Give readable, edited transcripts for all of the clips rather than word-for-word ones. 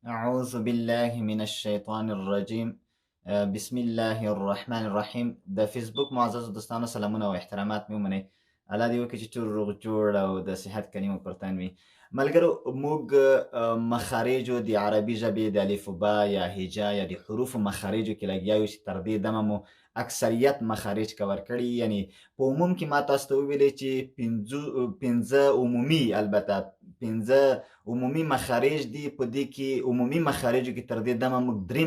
اعوذ بالله من الشیطان الرجیم. بسم الله الرحمن الرحیم. د فیسبوک معززو دوستانو، سلامونه او احترامات مې ومنئ. الله دې وکړي چې ټول روغ جوړ او د صحت کلمو پر تن وي. ملګرو، موږ مخارجو د عربي ژبې د الف با یا هجا یا د حروفو مخارجو کې لګیا یو چې تر دې دمه مو اکثریت مخارج کور کړي. یعنی په عموم کې ما تاسو ته وویلې چې پنځه عمومي، البته پنځه عمومي مخارج دي. په دې کې عمومي مخارجو کې تر دې دمه موږ درې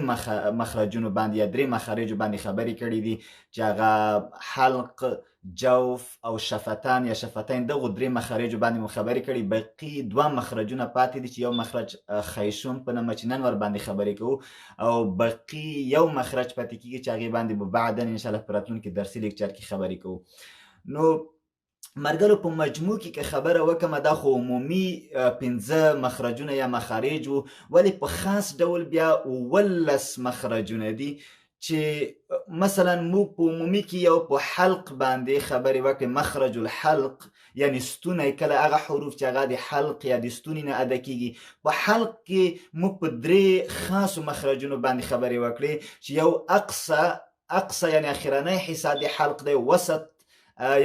مخرجونو باندې یا درې مخارجو باندې خبرې کړې دي چې هغه حلق، جوف او شفتان یا شفتین، دغو درې مخارجو باندې مو خبرې کړې. باقي دوه مخرجونه پاتې دي چې یو مخرج خیشوم په نامه چې نن ور باندې خبرې کوو او باقي یو مخرج پاتې کیږي چې هغې باندې به بعدا انشاءالله په راتلونکي درسي لیکچر کې خبرې کوو. نو مرګرو، په مجموع کې که خبره وکمه، دا خو عمومي پنځه مخرجونه یا مخارج وو، ولې په خاص ډول بیا 17 مخرجونه دي چې مثلا موږ په عمومي کې یو په حلق باندې خبرې وکړې، مخرج الحلق یعنی ستونی، کله هغه حروف چې هغه د حلق یا د ستوني نه ادا کیږي. په حلق کې موږ په درې خاصو مخرجونو باندې خبرې وکړې چې یو اقصا، اقصا یعنی اخرنۍ حصه د حلق دی، وسط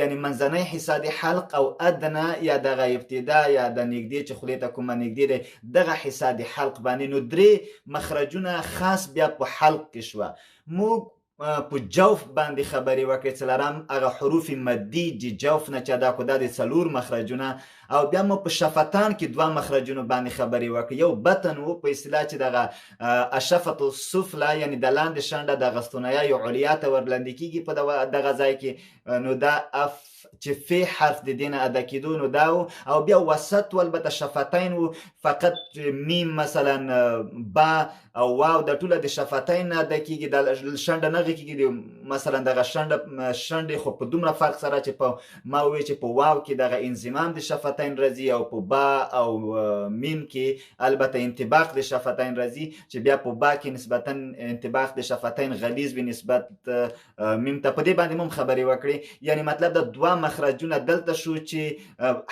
یعنی منځنۍ حصه د حلق، او ادنا یا دغه ابتدا یا د نږدې چې خولې ته کومه نږدې دی دغه حصه د حلق باندې. نو درې مخرجونه خاص بیا په حلق کې شوه. موږ په جوف باندې خبرې وکړې، څلورم هغه حروف مدي چې جوف نه چې ادا کو، دا د څلور مخرجونه. او بیا مو په شفتان کې دوه مخرجونو باندې خبرې وکړې. یو بطن و په اصطلاح چې دغه اشفت السفلی یعنی د لاندې شنډه دغه ثنایا علیا ته ورلاندې کیږي په دغه ځای کې، نو دا اف چې فی حرف د دې نه ادا کېدو، نو دا و. او بیا وسط و، البته شفتین و، فقط میم مثلا با او واو دا ټوله د شفتین نه ادا کیږي، د شنډه نه غږیږي. مثلا دغه شنډې خو په دومره فرق سره چې په ما وویل چې په واو کې دغه انضمام د شفتین راځي او په با او میم کې البته انطباق د شفتین راځي، چې بیا په با کې نسبتا انطباق د شفتین غلیظ وي نسبت میم ته. په دې باندې مو هم خبرې وکړې. یعنی مطلب دا دوه مخرجونه دلته شو چې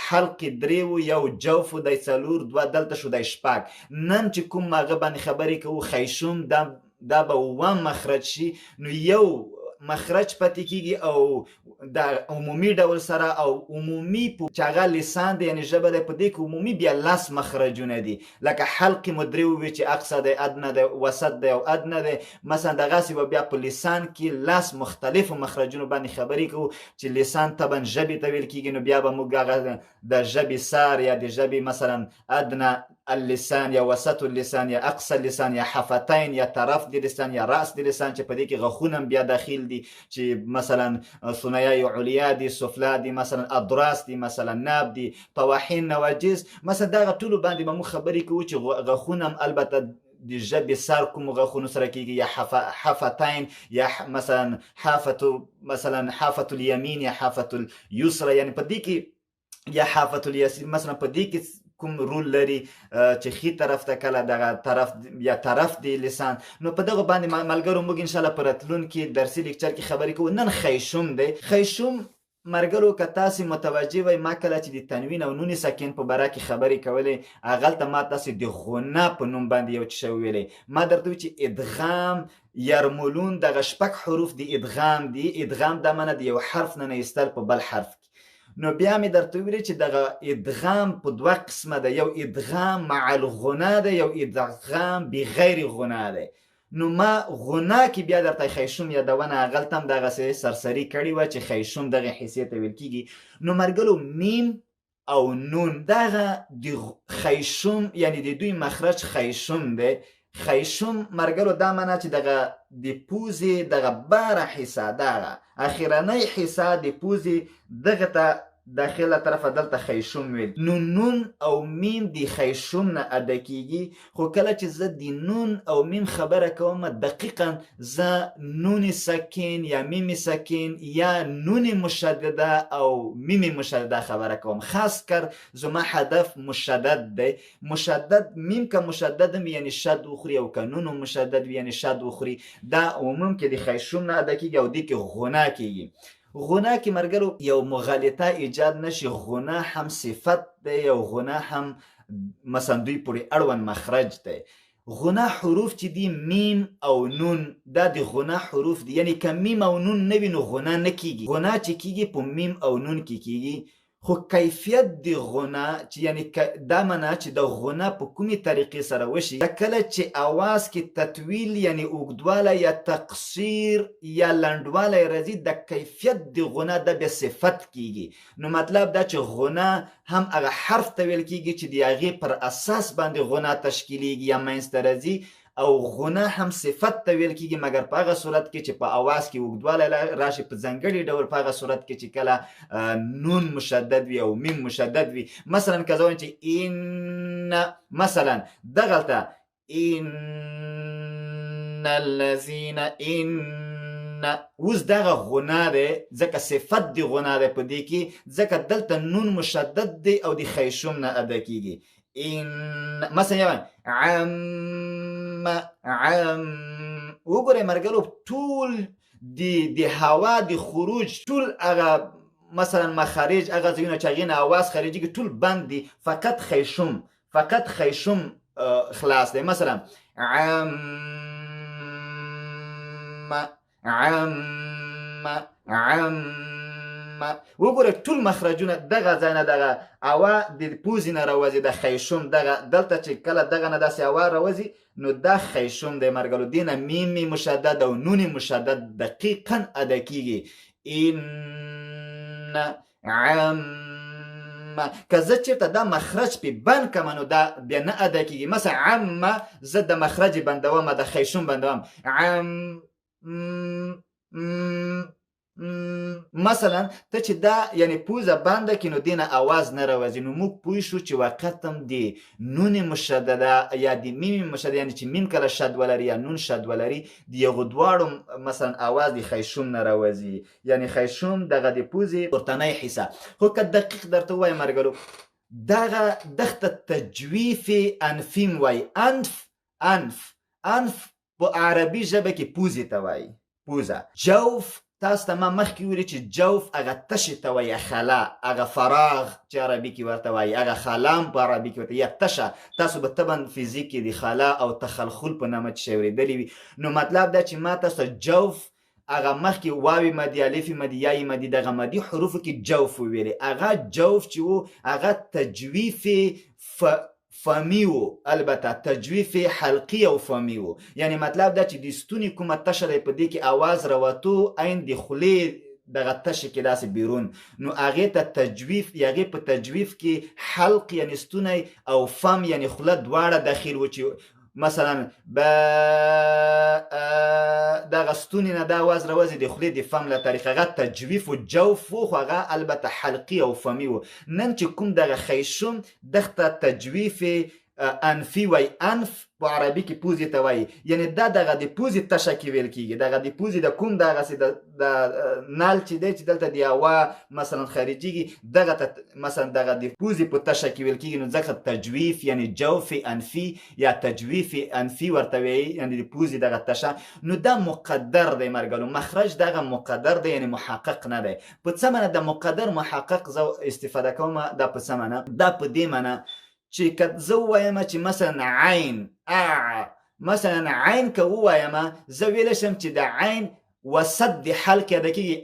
حلق درې و، یو جوف و دی څلور، دوه دلته شو دی شپږ. نن چې کوم هغه باندې خبرې کوو خیشوم، دا به اووم مخرج شي. نو یو مخرج پاتې کیږي او دا عمومي ډول سره او عمومي چې هغه لسان دی یعنی ژبه دی، په دې کې عمومي بیا لس مخرجونه دي. لکه حلق مو درې ووي چې اقصا دی، ادنه دی، وسط دی او ادنه دی. مثلا دغسې به بیا په لسان کې لس مختلفو مخرجونو باندې خبرې کوو چې لسان طبعا ژبې ته ویل کیږي. نو بیا به موږ هغه د ژبې سار یا د ژبې مثلا ادنه اللسان یا وسط اللسان یا اقصى اللسان یا حفتین یا طرف د لسان یا رأس د لسان چې په دې کې غاښونه هم بیا داخل دي چې مثلا ثنایای علیا دي، سفلا دي، مثلا اضراس دي، مثلا ناب دي، طواحین، نواجز، مثلا دغه ټولو باندې به موږ خبرې کوو چې غاښونه هم البته د ژبې سر کوم غاښونو سره کیږي یا حفتین یا مثلا حافت، مثلا حافت الیمین یا حافت الیسرا، یعنی په دې کې یا حافت الیسر مثلا په دې کې کوم رول لري چې ښي طرف ته کله دغه طرف یا طرف دی لسان. نو په دغه باندې ملګرو موږ انشاءالله په راتلونکي درسي لیکچر کې خبرې کوو. نن خیشوم دی. خیشوم مرګرو که تاسې متوجه وئ، ما کله چې د تنوین او نون ساکن په باره کې خبرې کولې هغلته ما تاسې د غنه په نوم باندې یو څه شی وویلې. ما درته وویل چې ادغام یرملون دغه شپږ حروف د ادغام دي. ادغام دا معنی د یو حرف نه نه ایستل په بل حرف کې. نو بیا مې درته وویل چې دغه ادغام په دوه قسمه ده، یو ادغام مع الغنا ده، یو ادغام بغیر غنا ده. نو ما غنا کې بیا درته خیشوم یادونه هغلته هم دغسې سرسري کړې وه چې خیشوم دغې حصې ته ویل کیږي. نو مرګلو میم او نون دغه د خیشوم یعنی د دوی مخرج خیشوم دی. خیشوم مرګلو دا معنا چې دغه د پوزې دغه باره حصه، دغه اخرنۍ حصه د پوزې دغه ته داخله طرفه دلته خیشوم ویل. نو نون او میم د خیشوم نه ادا کیږي. خو کله چې زه د نون او میم خبره کوم دقیقا زه نون ساکن یا میم ساکن یا نون مشدده او میم مشدده خبره کوم. خاص کر زما هدف مشدد دی. مشدد میم که مشدد وي یعنی شد وخوري او که نون مشدد وي یعنی شد وخوري، دا عموم کې د خیشوم نه ادا کیږي او دې کې غنا کیږي. غنا کې مرګرو یو مغالطه ایجاد نشي، غنا هم صفت دی او غنا هم مثلا دوی پورې اړوند مخرج دی. غنه حروف چې دي میم او نون، دا د غنه حروف دي، یعنی که میم او نون نه وي نو غنه نه کیږي. غنه چې کیږي په میم او نون کې کیږي، خو کیفیت د غنه چې یعنی دا معنا چې د غنه په کومې طریقې سره وشي، کله چې اواز کې تطویل یعنی اوږدوالی یا تقصیر یا لنډوالی راځي، د کیفیت د غنه د بیا صفت کیږي. نو مطلب دا چې غنه هم هغه حرف ته ویل کیږي چې د هغې پر اساس باندې غنه تشکیلیږي یا منځته راځي، او غنه هم صفت ته ویل کیږي، مګر په هغه صورت کې چې په اواز کې اوږدوالی راشي، په ځانګړي ډول په هغه صورت کې چې کله نون مشدد وي او میم مشدد وي. مثلا که زه وایم چې ان، مثلا دغلته ان الذین ان، اوس دغه غنه دی ځکه صفت د غنه دی په دې کې، ځکه دلته نون مشدد دی او د خیشوم نه ادا کیږي. ان مثلا یو عم عم، وګورئ مرګلو ټول د هوا د خروج ټول هغه مثلا مخارج هغه ځایونه چې هغې نه اواز خارجېږي ټول بند دي، فقط خیشوم، فقط خیشوم خلاص دی. مثلا عم عم عم، وګوره ټول مخرجونه دغه ځای نه دغه هوا د پوزې نه راوځي، د خیشوم دغه دلته چې کله دغه نه داسې هوا راوځي نو دا خیشوم دی مرګلو، دې نه میم مشدد او نون مشدد دقیقا ادا کیږي. ان عم، که زه چېرته دا مخرج پې بند کړم نو دا بیا نه ادا کیږي. مثلا عم زه د مخرج بندوم، د خیشوم بندوم، عم مثلا ته چې دا یعنی پوزه بنده کړې نو دې نه اواز نه راوځي، نو موږ پوه شو چې واقعیت هم د نون مشدده یا د میم مشدده، یعنی چې میم کله شد ولري یا نون شد ولري، د هغو دواړو مثلا اواز د خیشوم نه راوځي، یعنی خیشوم دغه د پوزې پورتنۍ حصه. خو که دقیق درته ووایم مرګلو، دغه دښته تجویف انفیم وایي. انف، انف، انف په عربي ژبه کې پوزې ته وایي، پوزه. جوف تاسو ته ما مخکې ویلي چې جوف هغه تشې ته وایي، خلا، هغه فراغ چې عربي کې ورته وایي، هغه خلام په عربي کې ورته یا تشه. تاسو به طبعا فزیک کې د خلا او تخلخل په نامه چې اورېدلي وي. نو مطلب دا چې ما تاسو ته جوف هغه مخکې واوی مدي، الف مدي، یای مدي، دغه مدي حروفو کې جوف وویلې. هغه جوف چې و هغه تجویف فمی وو، البته تجویف حلقي او فمی وو، یعنی مطلب دا چې د ستوني کومه تشه دی په دې کې اواز راوتو عین د خولې دغه تشې کې داسې بیرون، نو هغې ته تجویف، هغې په تجویف کې حلق یعنی ستونی او فم یعنی خوله دواړه دخیل وو، چې مثلا ب دغه ستوني نه دا اواز راوځي د خولې د فم له طریقه، هغه تجویف و جوف و، خو هغه البته حلقي او فمي و. نن چې کوم دغه خیشوم دغه تجویف انفي وایي، انف په عربي کې پوزې ته وایي، یعنی دا دغه د پوزې تشه کې ویل کیږي، دغه د پوزې د کوم دغسې د نال چې دی چې دلته د هوا مثلا خارجېږي، دغه ته مثلا دغه د پوزې په تشه کې ویل کیږي، نو ځکه تجویف یعنی جوف انفي یا تجویف انفي ورته وایي، یعنی د پوزې دغه تشه. نو دا مقدر دی مرګلو، مخرج دغه مقدر دی یعنی محقق نه دی. په څه معنی د مقدر محقق زه استفاده کوم؟ دا په څه معنی؟ دا په دې معنی چې که زه ووایم چې مثلا عین مثلا عین که ووایم، زه ویلی شم چې د عین وسط د حلق ادا کېږي،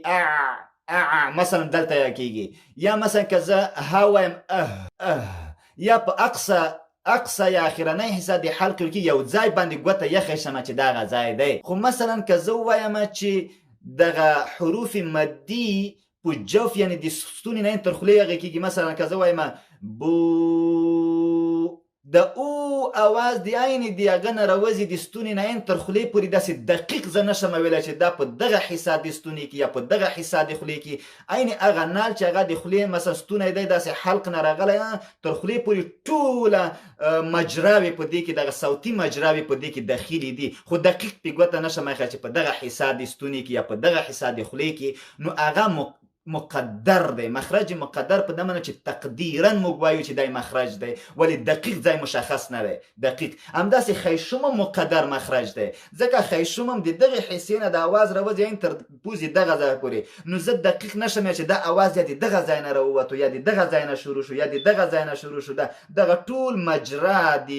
مثلا دلته یا کېږي، یا مثلا که زه ها وایم اه اه، یا په اقصا اقصا یا اخرنۍ حصه د حلق کې یو ځای باندې ګوته یخه شمه چې دغه ځای دی. خو مثلا که زه ووایم چې دغه حروف مدي په جوف یعنی د ستوني نه تر خولې هغې کېږي، مثلا که زه وایم بو، د او اواز د عین د هغه نه راوځي د ستوني نه عین تر خولې پورې، داسې دقیق زه نه شم ویلی چې دا په دغه حصه د ستوني کې یا په دغه حصه د خولې کې، عین هغه نال چې هغه د خولې مثلا ستونی دی داسې حلق نه راغلی تر خولې پورې ټوله مجراوې په دې کې، دغه صوتي مجراوې په دې کې دخیلې دي، خو دقیق پې ګوته نه شم ایښی چې په دغه حصه د ستوني کې یا په دغه حصه د خولې کې، نو هغه مقدر دی. مخرج مقدر په دې معنی چې تقدیرا موږ وایو چې دی مخرج دی، ولی دقیق ځای مشخص نه دی دقیق. همداسې خیشوم هم مقدر مخرج دی، ځکه خیشوم هم د دغې حصې نه د اواز راوځي عین تر پوزې دغه ځای پورې، نو زه دقیق نه شم چې دا اواز یا د دغه ځای نه راووتو یا د دغه ځای نه شروع شو یا د دغه ځای نه شروع شو. دا دغه ټول مجرا د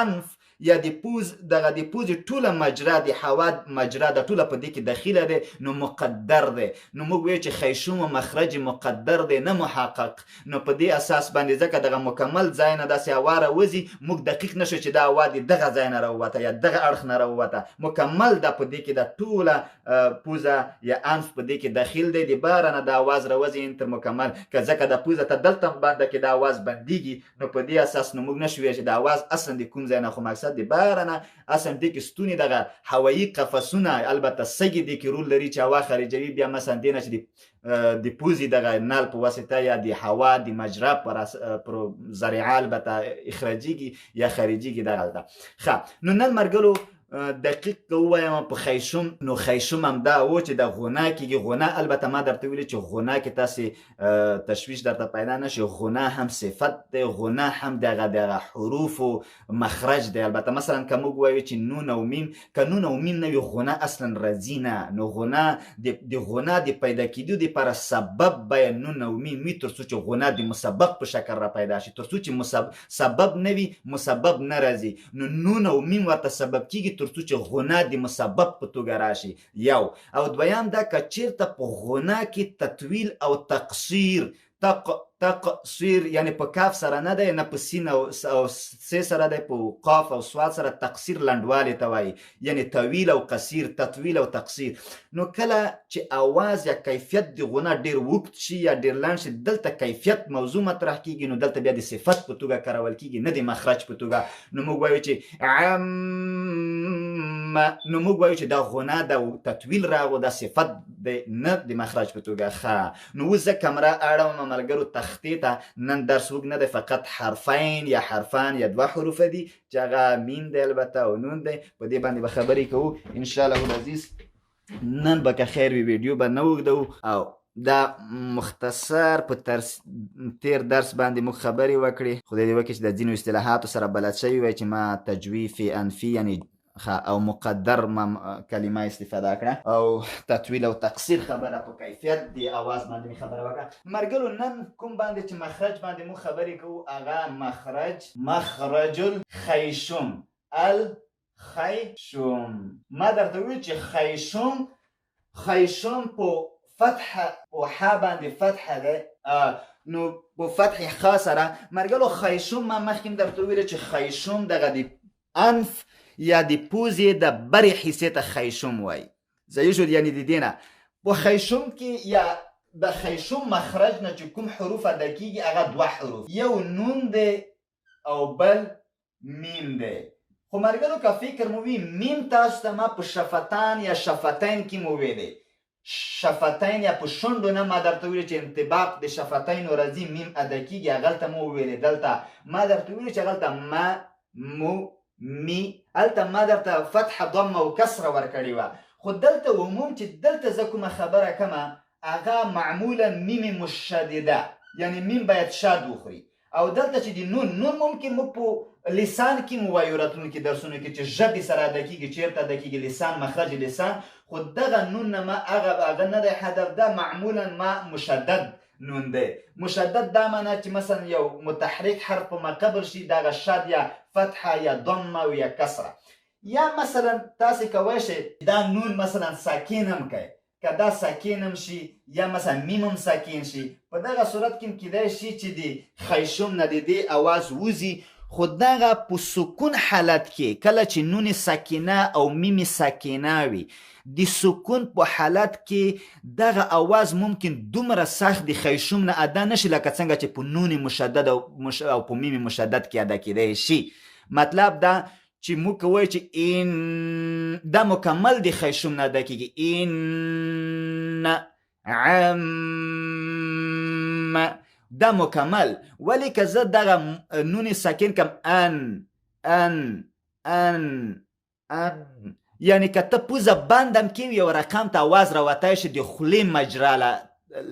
انف یا د پوز دغه د پوزې ټوله مجرا، د هوا مجرا د ټوله په دې کې دخیله دی، نو مقدر دی. نو موږ وایو چې خیشوم او مخرج مقدر دی نه محقق. نو په دې اساس باندې ځکه دغه مکمل ځای نه داسې هوا راوځي، موږ دقیق نشو چې دا هوا د دغه ځای نه راووته یا دغه اړخ نه راووته. مکمل دا په دې کې دا ټوله پوزه یا انف په دې کې دخیل دی، د بهره نه دا اواز راوځي تر مکمل، که ځکه دا پوزه ته دلته بنده کې دا اواز بندیږي. نو په دې اساس نو موږ نشو ویلی چې دا اواز اصلا د کوم ځای نه، خو مقصد د بهره نه اصلا دې کې ستوني دغه هوایي قفسونه البته سږي دې کې رول لري چې هوا خارجوي، بیا مثلا دې نه چې د پوزې دغه نل په واسطه یا د هوا د مجرا پر ذریعه البته اخراجیږي یا خارجیږي دغلته. ښه، نو نن مرګلو دقیق که ووایم په خیشوم، نو خیشوم هم دا و چې د غنا کېږي. غنا البته ما درته ویلي چې غنا کې تاسې تشویش درته پیدا نه شي، غنا هم صفت دی، غنا هم دغه دغه حروفو مخرج دی. البته مثلا که موږ وایو چې نون او میم، که نون او میم نه وي غنا اصلا راځي نه. نو غنا د غنا د پیدا کېدو دپاره سبب باید نون او میم وي، تر څو چې غنا د مسبب په شکل را پیدا شي. تر څو چې سبب نه وي مسبب نه راځي. نو نون او میم ورته سبب کېږي تر څو چې غنا د مسبب په توګه راشي. یو او دویم دا که چیرته په غنا کې تطویل او تقصیر، تقصیر یعنی په کاف سره نه دی، نه په سین او سه سره دی، په قاف او صاد سره تقصیر لنډوالی ته وایي، یعنی طویل او قصیر، تطویل او تقصیر. نو کله چې اواز یا کیفیت د غنا ډیر اوږد شي یا ډیر لنډ شي، دلته کیفیت موضوع مطرح کیږي، نو دلته بیا د صفت په توګه کارول کیږي نه د مخرج په توګه. نو موږ وایو چې عم، نو موږ وایو چې دا غنا د تطویل راغو، دا صفت دی نه د مخرج په توګه. ښه، نو اوس زه کمره اړوم ملګرو تختې ته. نن درس اوږد نه دی، فقط حرفین یا حرفان یا دوه حروف دي چې هغه میم دی البته او نون دی، په دې باندې به خبرې کوو ان شاء الله العزیز. نن به که خیر وي ویډیو به نه اوږدوو، او دا مختصر په تیر درس باندې موږ خبرې وکړې. خدای دې وکړي چې د ځینو اصطلاحاتو سره بلد شوي وای چې ما تجویف انفي یعنی او مقدر ما کلمه استفاده کړه، او تطویل او تقصیر خبره په کیفیت دی اواز باندې می خبره وکړه. مرګلو نن کوم باندې چې مخرج باندې مو خبرې کوو هغه مخرج، مخرج الخیشوم، الخیشوم. ما درته وویل چې خیشوم، خیشوم په فتح په ح باندې فتحه ده، نو په فتح خ سره. مرګلو خیشوم ما مخکې درته وویل چې خیشوم دغه د انف یا د پوزې د برې حصې ته خیشوم وایي. ځای شو، یعنی د دې نه په خیشوم کې یا د خیشوم مخرج نه چې کوم حروف ادا کیږي هغه دوه حروف، یو نون دی او بل میم دی. خو ملګرو که فکر مو وي میم تاسو ته ما په شفتان یا شفتین کې مو ویلی، شفتین یا په شونډو نه ما درته ویلي چې انطباق د شفتینو راځي میم ادا کیږي، هغلته مو وویلې. دلته ما درته ویلي چې هغلته ما مو می، هلته ما درته فتحه ضمه او کسره ورکړې وه. خو دلته عموم چې دلته زه کومه خبره کومه هغه معمولا میم مشدده، یعنی میم باید شاد وخوري. او دلته چې د نون، نون ممکن موږ په لسان کې مو وایو راتلونکي درسونو کې چې ژبې سره ادا کیږي، چېرته ادا کیږي، لسان، مخرج لسان. خو دغه نون نه ما هغه نه دی هدف، دا معمولا ما مشدد نون دی. مشدد دا معنا چې مثلا یو متحرک حرف په مقبل شي دغه شد یا فتحه یا ضمه او یا کسره. یا مثلا تاسې کوی شئ دا نون مثلا ساکن هم کړئ، که دا ساکن هم شي یا مثلا میم هم ساکن شي، په دغه صورت کې هم کیدای شي چې د خیشوم نه د دې اواز وځي. خو دغه په سکون حالت کې کله چې نون ساکنه او میم ساکنه وي، د سکون په حالت کې دغه اواز ممکن دومره سخت د خیشوم نه ادا نشي لکه څنګه چې په نون مشدد او په میم مشدد کې ادا کیدای شي. مطلب دا چې موږ کوی چې ان دا مکمل د خیشوم نه ادا کیږي، ان عم دا مکمل. ولی که زه دغه نون ساکن کم ان ان ان ان، یعنی که ته پوزه بندم کې یو رقم ته اواز راوتی شي د خولې مجرا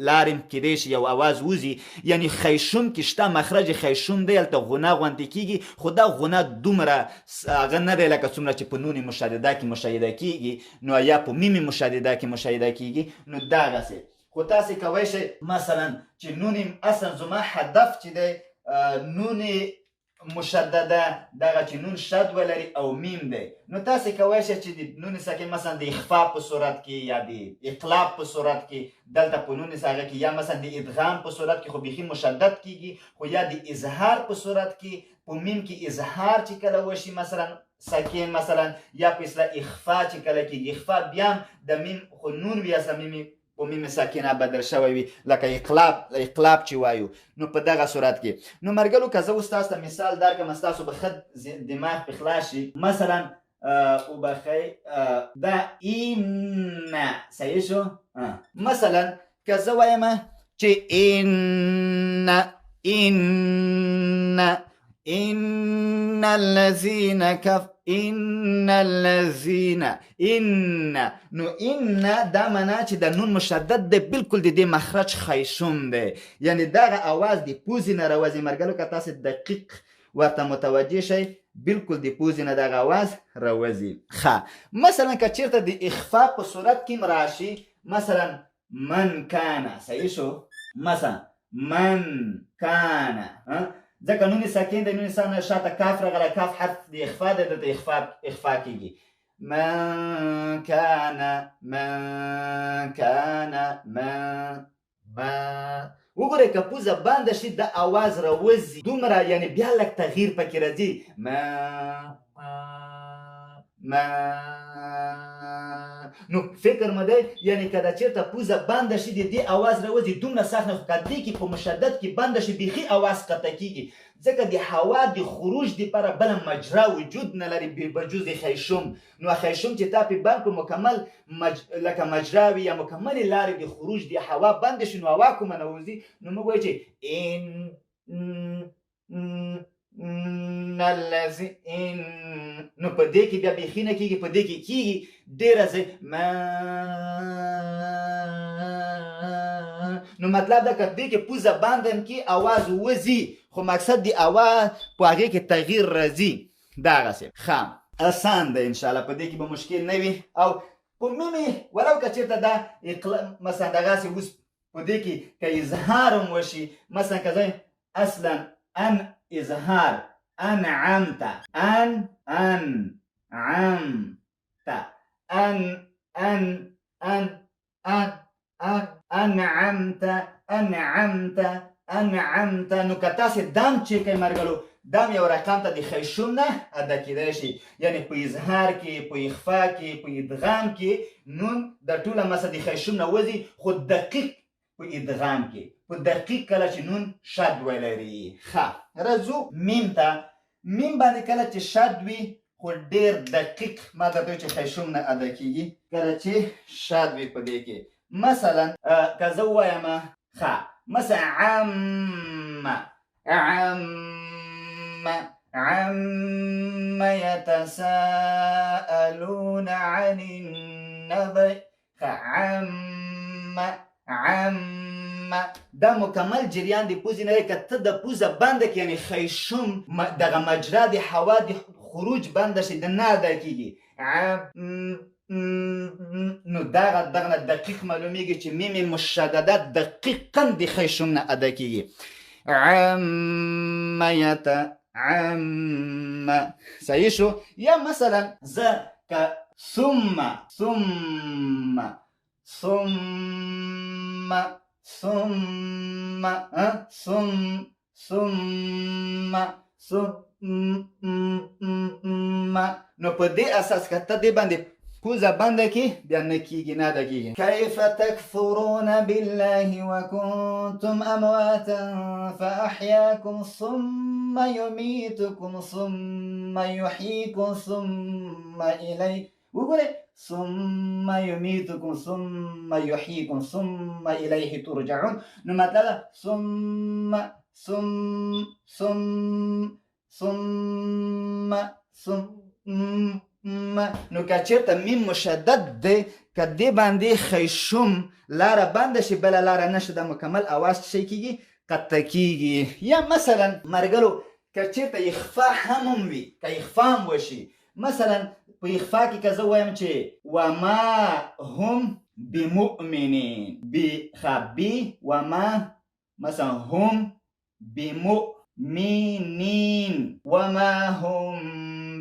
لارې هم کیدای شي یو اواز وځي، یعنی خیشوم کې شته مخرج خیشوم دی، هلته غنا غوندې کیږي، خو دا غنا دومره هغه نه دی لکه څومره چې په نون مشدده کې مشاهده کیږي، نو یا په میم مشدده کې مشاهده کیږي. نو دغسې خو تاسې کوی شئ مثلا چې نون اصلا زما هدف چې دی نون مشدده دغه چې نون شد ولري او میم دی، نو تاسې کولی شئ چې د نون ساکن مثلا د اخفا په صورت کې یا د اقلاب په صورت کې دلته په نون ساکن کې، یا مثلا د ادغام په صورت کې خو بیخي مشدد کیږي، خو یا د اظهار په صورت کې په میم کې اظهار چې کله وشي مثلا ساکن مثلا، یا په اصطلاح اخفا چې کله کیږي، اخفا بیا هم د میم خو نون وي، اصلا میم په میم ساکنه بدل شوی وي، لکه اقلاب، اقلاب چې وایو، نو په دغه صورت کې. نو مرګلو که زه اوس تاسو ته مثال درکړم ستاسو به ښه دماغ پې خلاص شي. مثلا وبخښئ دا ان صحیح شو. مثلا که زه وایم چې ان ان ان الذين كف ان الذين ان، نو ان دا معنا چې د نون مشدد دی، بالکل د دې مخرج خیشوم دی، یعنی دغه اواز د پوزې نه راوځي. مرګلو که تاسې دقیق ورته متوجه شئ بالکل د پوزې نه دغه اواز راوځي. ښه مثلا که چېرته د اخفا په صورت کې هم راشي، مثلا من کان، صحیح شو، مثلا من کان، ځکه نون ساکن دی، نون ساکن شاته کاف راغلی، کاف حرف د اخفا دی، دلته اخفا کیږي. من کان من کان من من، وګورئ که پوزه بنده شي د اواز راوځي دومره، یعنی بیا لږ تغییر پکې راځي. من من، نو فکر مو دی یعنی که دا چېرته پوزه بنده شي د دې اواز راوځي دومره سخت نه، خو که دې کې په مشدد کې بنده شي بیخي اواز قطع کیږي، ځکه د هوا د خروج دپاره بله مجرا وجود نه لري بجوز خیشوم. نو خیشوم چې تا پې بند کړو مکمل لکه مجرا وي یا مکملې لارې د خروج د هوا بندې شي، نو هوا کومه نه وځي. نو موږ وایو چې ان ان الذي ان، نو په دې کې بیا بیخي نه کیږي، په دې کې کیږي ډېره ځای ما، نو مطلب دا که دې کې پوزه بنده هم کي اواز وځي، خو مقصد د اواز په هغې کې تغییر راځي دغسې. ښه اسان دی انشاءالله، په دې کې به مشکل نه وي. او په میمې ولو که چېرته دا مثلا دغسې اوس په دې کې که اظهار هم وشي، مثلا که زه اصلا ان اظهار انعمت ان انعمت ان ان ان ان ان انعمت انعمت انعمت، نو که تاسې دام چې کوئ مرګلو دام یو رقم ته د خیشوم نه ادا کېدای شي، یعنی په اظهار کې، په اخفا کې، په ادغام کې نون د ټوله مسه د خیشوم نه وځي، خو دقیق په ادغام کې په دقیق کله چې نون شد ولري. ښه راځو میم ته. میم باندې کله چې شد وي خو ډېر دقیق ما درته وویل چې خیشوم نه ادا کیږي کله چې شد وي په دې کې. مثلا که زه ووایم ښه مثلا عم عم عم يتساءلون عن النبأ، عم عم، دا مکمل جریان د پوزې نه دی. که ته د پوزه بنده کړې یعنی خیشوم دغه مجرا د هوا د خروج بنده شي د نه ادا کیږي نو دغه دغه نه دقیق معلومیږي چې میم مشدده دقیقا د خیشوم نه ادا کیږي. عم یت عم، صحیح شو. یا مثلا زه که ثم ثم ثم ثم ثم ثم ثم، نو په دې اساس که ته دې باندې پوزه بنده کړې بیا نه کیږي، نه ادا کیږي. کیف تکفرون بالله وکنتم امواتا فاحیاکم ثم یمیتکم ثم یحییکم ثم الیه، وګورئ ثم يميتكم ثم يحييكم ثم إليه ترجعون. نو مطلب ثم ثم ثم ثم ثم، نو که چېرته میم مشدد دی که دې باندې خیشوم لاره بنده شي بله لاره نشته، دا مکمل اواز څه کیږي؟ قطع کیږي. یا مثلا مرګلو که چېرته اخفا هم وي، که اخفا هم وشي، مثلا په اخفا کې که زه وایم چې وما هم بمؤمنین، بی خا بی وما مثلا هم بمؤ مینین. وما هم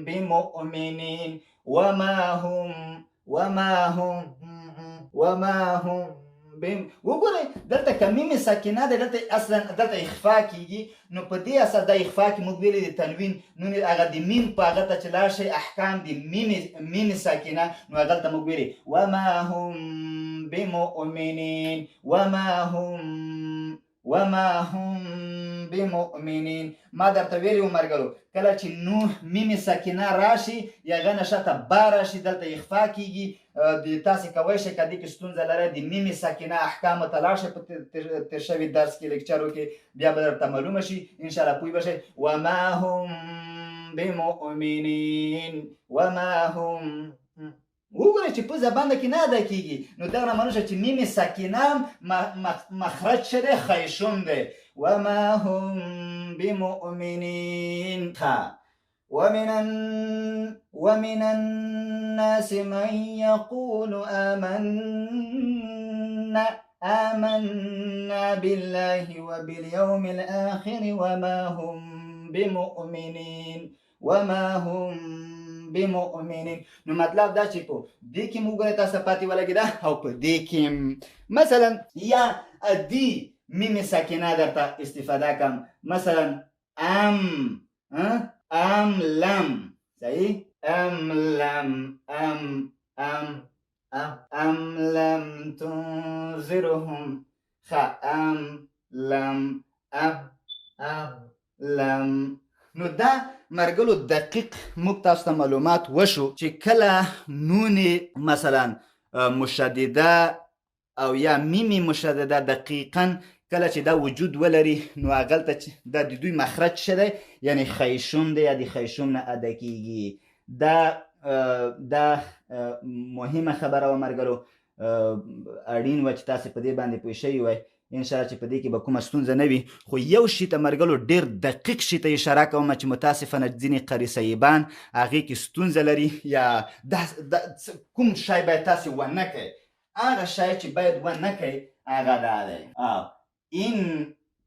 بمؤمنین، وما هم، وما هم، وما هم بم. وګورئ دلته که میم ساکنه ده، دلته اصلا دلته اخفا کیږي. نو په دې اساس دا اخفا کې موږ ویلي د تنوین نون هغه د میم په هغه ته چې لاړ شي احکام د میم ساکنه، نو هغلته موږ ویلي وما هم بمؤمنین، وما هم، وما هم بمؤمنین. ما درته ویلي وو مرګرو کله چې نو میم ساکنه راشي یا هغه نه شاته با راشي دلته اخفا کیږي. د تاسې کوی شئ که دې کې ستونزه لرئ د میم ساکنه احکامو ته لاړ شئ په تېر شوي درس کې لیکچرو کې، بیا به درته معلومه شي انشاءالله، پوه به شئ. وما هم بمؤمنین، وما هم. وګورئ چې په زبانه کې نه ادا کیږي، نو دغه معلومه شوه چې میم ساکنه مخرج څه دی؟ خیشوم دی. وما هم بمؤمنین. ومن ومن الناس من يقول آمنا آمنا بالله وباليوم الآخر وما هم بمؤمنين، وما هم بمؤمنين. نو مطلب دا چې په دې کې موږ ګورئ تاسو پاتې ولګېده، او په دې کې مثلا یا دې میم ساکنه درته استفاده کم، مثلا ام، ام لم، صحیح؟ ام لم، ام، ام، ام، ام لم تنذرهم. ام لم، ام، ام لم. نو دا مرګلو دقیق موږ تاسو ته معلومات وشو چې کله نون مثلا مشدده او یا میم مشدده دقیقا کله چې دا وجود ولري، نو هغلته چې دا د دوی مخرج څه دی، یعنی خیشوم دی یا د خیشوم نه ادا کیږي. دا مهمه خبره وه مرګلو، اړین وه چې تاسې په دې باندې پوه شوي وای. انشاءالله چې په دې کې به کومه ستونزه نه وي. خو یو شي ته مرګلو ډېر دقیق شي ته اشاره کوم چې متاسفانه ځینې قاري صاحبان هغې کې ستونزه لري، یا دا کوم شی باید تاسې ونه کړئ، هغه شی چې باید ونه کړئ هغه دا دی. ان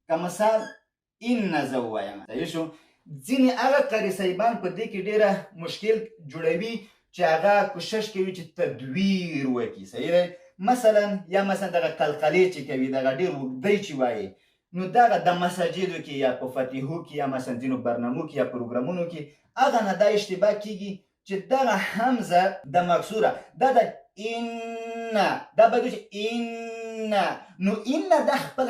که مثال ان نه زه ووایم، صحیح شو. ځینې هغه قاري صاحبان په دې کې ډېره مشکل جوړوي چې هغه کوشش کوي چې تدویر وکړي، صحیح دی. مثلا یا مثلا دغه قلقلې چې کوي، دغه ډېر اوږدی چې وایي، نو دغه د مساجدو کې یا په فاتحو کې یا مثلا ځینو برنامو کې یا پروګرامونو کې هغه نه دا اشتباه کیږي چې دغه همزه د مکسوره دا د ان، دا باید وشي ان. نو ان دا خپل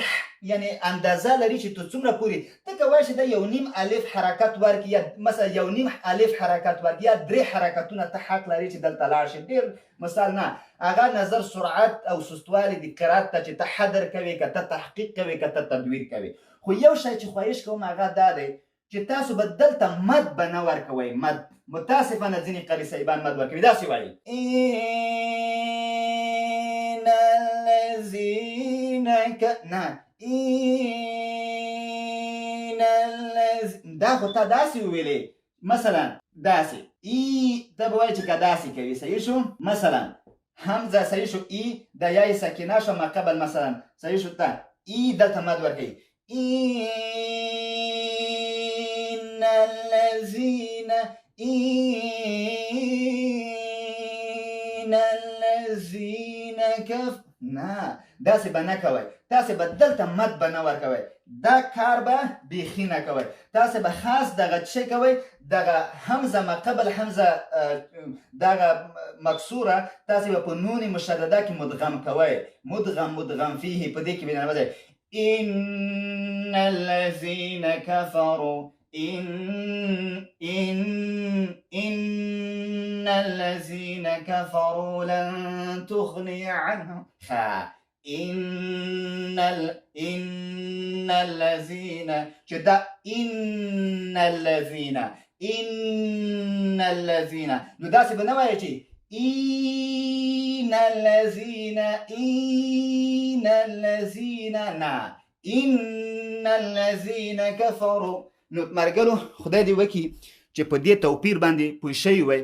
یعنی اندازه لري چې ته څومره پورې ته کوای شې دا یو نیم الف حرکت ورکړي، یا مثلا یو نیم الف حرکت ورکړي، یا درې حرکتونه ته حق لري چې دلته لاړ شې. ډېر مثال نه، هغه نظر سرعت او سستوالي د قرات ته چې ته حدر کوې، که ته تحقیق کوې، که ته تدویر کوې. خو یو شی چې خواهش کوم هغه دا دی چې تاسو به دلته مد به نه ورکوئ. مد متاسفانه ځینې قاري صاحبان مد ورکوي، داسې وایي إن الذين نه إن الذين، دا خو تا داسې وویلې، مثلا داسې ای، ته به وایې چې که داسې کوي، صحیح شو. مثلا همزه صحیح شو، ای د یای ساکنه شو ما قبل، مثلا صحیح شو، ته ای دلته مد ورکوي إن الذين، إن الذين كف، نه داسې به نه کوئ، تاسې به دلته مد به نه ورکوئ، دا کار به بیخي نه کوئ. تاسې به خاص دغه څه کوئ، دغه همزه ما قبل همزه، دغه مکسوره تاسې به په نون مشدده کې مدغم کوئ، مدغم، مدغم فيه په دې کې به ننوځئ. إن الذين كفروا، إن، إن، إن الذين كفروا لن تغني عنهم. إن إن الذين، چې دا إن الذين، إن الذين، نو داسې به نه وایې چې إن الذين، إن الذين، نه، إن الذين كفروا. نو مرګلو خدای دې وکړي چې په دې توپیر باندې پوه شوي وئ.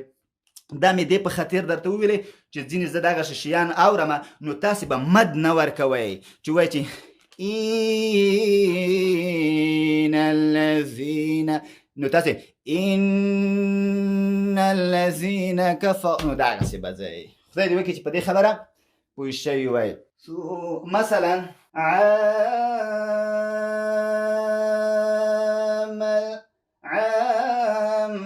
دا مې دې په خاطر درته وویلې چې ځینې زه دغه شیان اورم، نو تاسې به مد نه ورکوئ چې وایي چې ان الذين، نو تاسو ان الذين كفروا، نو دغسې به ځئ. خدای دې وکړي چې په دې خبره پوه شوي وای. مثلا عام عام،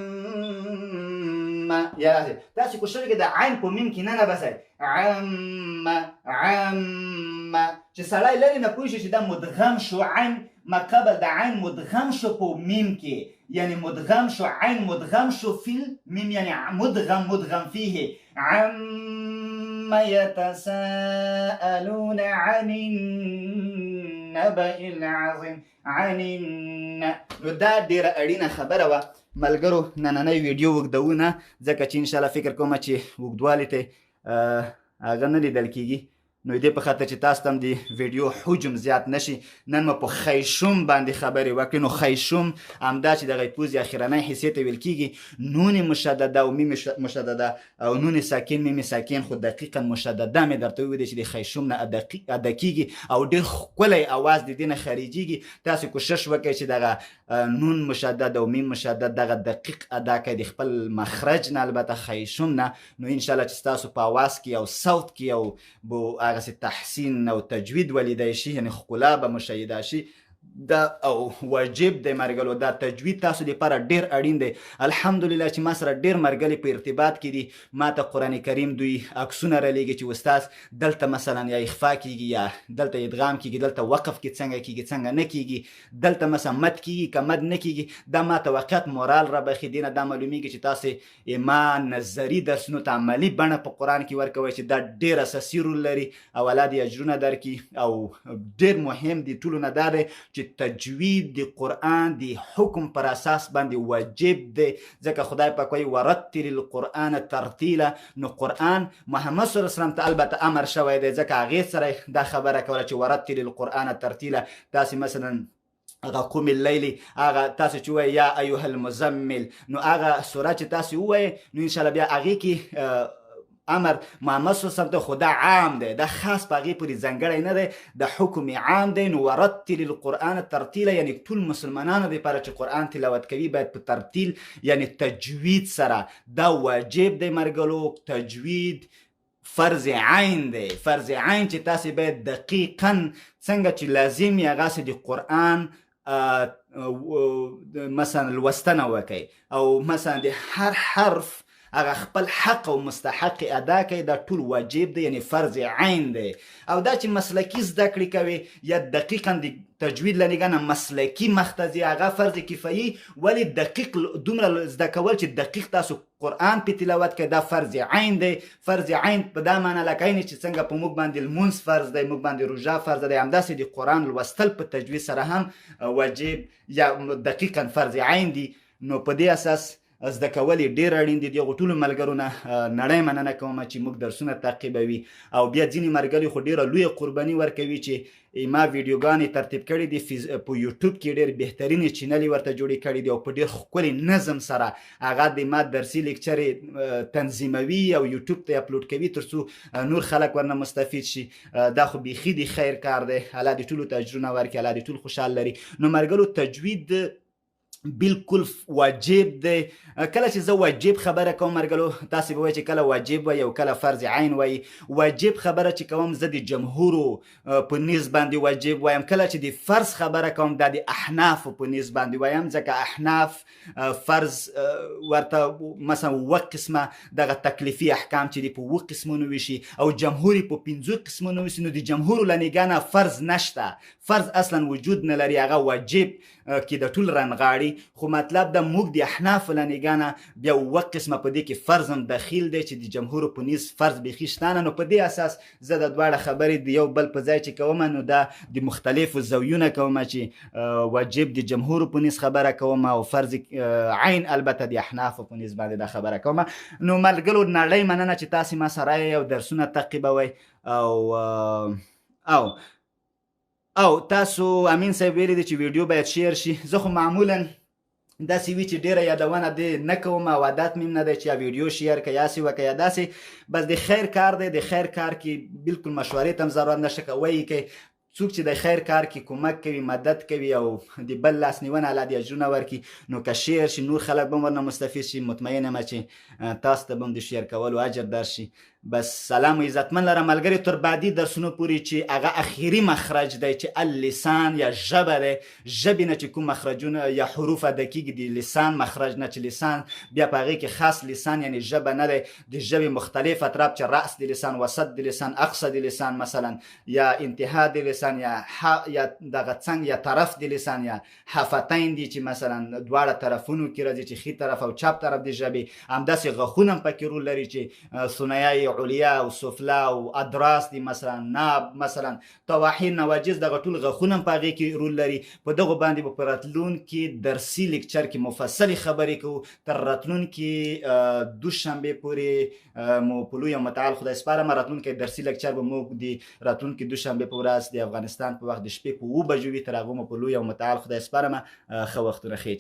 یا داسې تاسې کوشش وکړئ د عین په میم کې نه بسئ، عم عم، چې سړی لرې نه پوه شي چې دا مدغم شو، عین ما قبل د عین مدغم شو په میم کې، یعنی مدغم شو، عین مدغم شو فی المیم، یعنی مدغم مدغم فیه. عم يتساءلون عن النبأ العظیم، عن نو دا ډېره اړینه خبره وه ملګرو. نننۍ ویډیو اوږدونه، ځکه چې انشاءالله فکر کوم چې اوږدوالي ته هغه نه لیدل کېږي، نو دې په خاطر چې تاسو ته هم د ویډیو حجم زیات نشي، نن مو په خیشوم باندې خبرې وکړې. نو خیشوم همدا چې دغه پوزې اخرنۍ حصې ته ویل کېږي، نون مشدده او میم مشدده او نون ساکن میم ساکن، خو دقیقا مشدده مې درته وویل چې د خیشوم نه ادا کېږي او ډېر ښکلی اواز د دې نه خارجېږي. تاسو کوشش وکړئ چې دغه نون مشدد او میم مشدد دغه دقیق ادا کړئ د خپل مخرج نه، البته خیشوم نه. نو انشاءالله چې ستاسو په اواز کې او صوت کې او هغسې تحسین او تجوید ولیدای شي، یعنې ښکلا به مشاهده شي. دا او واجب دی مرګلو، دا تجوید تاسو لپاره ډیر اړین دی. الحمدلله چې ما سره ډیر مرګلي په ارتباط کې دي، ما ته قرآن کریم دوی عکسونه رالیږي چې استاد دلته مثلا یا اخفا کیږي، یا دلته ادغام کیږي، دلته وقف کې څنګه کیږي څنګه نه کیږي، دلته مثلا مد کیږي که مد نه کیږي. دا ما ته واقعیت مورال را بخښي، دې نه دا معلومیږي چې تاسې ما نظري درسونو ته عملي بڼه په قرآن کې ورکوئ، چې دا ډیر اساسي رول لري او الله دې اجرونه درکړي. او ډیر مهم دي ټولو نه دا دی چې تجوید د قرآن د حکم پر اساس باندې واجب دی، ځکه خدای پاک وایي ورتل القرآن ترتیلا. نو قرآن محمد صلی الله علیه وسلم ته البته امر شوی دی، ځکه هغې سره دا خبره کوله چې ورتل القرآن ترتیلا. تاسې مثلا هغه قوم اللیل، هغه تاسې چې ووایئ یا ایها المزمل، نو هغه سوره چې تاسې ووایئ نو انشاءالله بیا هغې کې امر محمد صلی الله علیه وسلم ته، خو دا عام دی، دا خاص په هغې پورې ځانګړی نه دی، د حکم عام دی. نو ورتل القرآن ترتیلا، یعنی ټول مسلمانانو دپاره چې قرآن تلاوت کوي باید په ترتیل یعنی تجوید سره، دا واجب دی مرګلو. تجوید فرض عین دی، فرض عین چې تاسې باید دقیقا څنګه چې لازم یې هغسې د قرآن مثلا لوستنه وکړئ، او مثلا د هر حرف هغه خپل حق او مستحق ادا کوي، دا ټول واجب دی، یعنی فرض عین دی. او دا چې مسلکي زده کړې کوي یا دقیقا د تجوید له نګاه نه مسلکي مخته ځي، هغه فرض کفایي، ولې دقیق دومره زده کول چې دقیق تاسو قرآن په تلاوت کوئ، دا فرض عین دی. فرض عین په دا معنی لکه عین چې څنګه په موږ باندې لمونځ فرض دی، موږ باندې روژه فرض دی، همداسې د قرآن لوستل په تجوید سره هم واجب یا دقیقا فرض عین دی. نو په دې اساس زده کول یې ډېر اړین دي. دغو ټولو ملګرو نه نړۍ مننه کوم چې موږ درسونه تعقیبوي، او بیا ځینې ملګري خو ډېره لویه قرباني ورکوي چې ما ویډیوګانې ترتیب کړې دي په یوټیوب کې، ډېر بهترینې چینلې ورته جوړې کړې دي او په ډېر ښکلي نظم سره هغه د ما درسي لیکچرې تنظیموي او یوټیوب ته اپلوډ کوي تر څو نور خلک ورنه مستفید شي. دا خو بیخي د خیر کار دی، الله دې ټولو ته اجرونه ورکړي، الله دې ټول خوشحال لري. نو ملګرو تجوید بالکل واجب دی. کله چې زه واجب خبره کوم مرګلو، تاسې به وایئ چې کله واجب وایي او کله فرض عین وایي. واجب خبره چې کوم زه د جمهورو په نیز باندې واجب وایم، کله چې د فرض خبره کوم دا د احنافو په نیز باندې وایم، ځکه احناف فرض ورته مثلا اووه قسمه دغه تکلیفي احکام چې دی په اووه قسمونو ویشي او جمهور یې په پنځو قسمونو ویشي. نو د جمهورو له نګاه نه فرض نشته، فرض اصلا وجود نه لري، هغه واجب کې د ټول رنغاړي. خو مطلب دا موږ د احنافو له نګاه نه بیا اووه قسمه په دې کې فرض هم دخیل دی چې د جمهورو په نیز فرض بیخي شته نه. نو په دې اساس زه د دواړه خبرې د یو بل په ځای چې کوم نو دا د مختلفو زاویونه کوم چې واجب د جمهورو په نیز خبره کوم او فرض عین البته د احنافو په نیز باندې دا خبره کوم. نو ملګرو نړۍ مننه چې تاسې ما سره یئ او درسونه تعقیبوئ. او او تاسو امین صاحب ویلي دي چې ویډیو باید شیر شي. زه خو معمولا داسې وي چې ډېره یادونه دې نه کوم او عادت مې نه دی چې یا ویډیو شیر که یا سې وکړه یا داسې، بس د خیر کار دی، د خیر کار کې بالکل مشورې ته هم ضرورت نشته، که وایي که څوک چې د خیر کار کې کمک کوي، مدد کوي او د بل لاس نیونه، الله دې اجرونه ورکړي. نو که share شي، نور خلک به هم ورنه مستفید شي. مطمئن یم چې تاسو ته به هم د share کولو اجر درشي. بس سلام و عزتمن لره ملګری، تر بعدي درسونو پورې چې هغه اخیری مخرج دی چې اللسان یا ژبه دی. ژبې نه چې کوم مخرجونه یا حروف ادا کېږي، د لسان مخرج نه چې لسان بیا په هغې کې خاص لسان یعنی ژبه نه دی، د ژبې مختلف اطراف چې رأس د لسان، وسط د لسان، اقصى د لسان مثلا، یا انتها د لسان، یا یا دغه څنګ یا طرف د لسان، یا حافتین دي چې مثلا دواړه طرفونو کې راځي چې ښي طرف او چپ طرف د ژبې. همداسې غاښونه هم پکې رول لري چې ثنایای علیا او سفلا او ادراس دي، مثلا ناب، مثلا طواحین، نواجز، دغه ټول غاښونه هم په هغې کې رول لري. په دغو باندې به په راتلونکي درسي lecture کې مفصلې خبرې کوو. تر راتلونکي دوشنبې پورې مو په لوی او متعال خدای سپارم. راتلونکی درسي lecture به موږ د راتلونکي دوشنبې په ورځ د افغانستان په وخت د شپې په 7 بجو وي. تر هغو مو په لوی او متعال خدای سپارم. ښه وختونه ښې.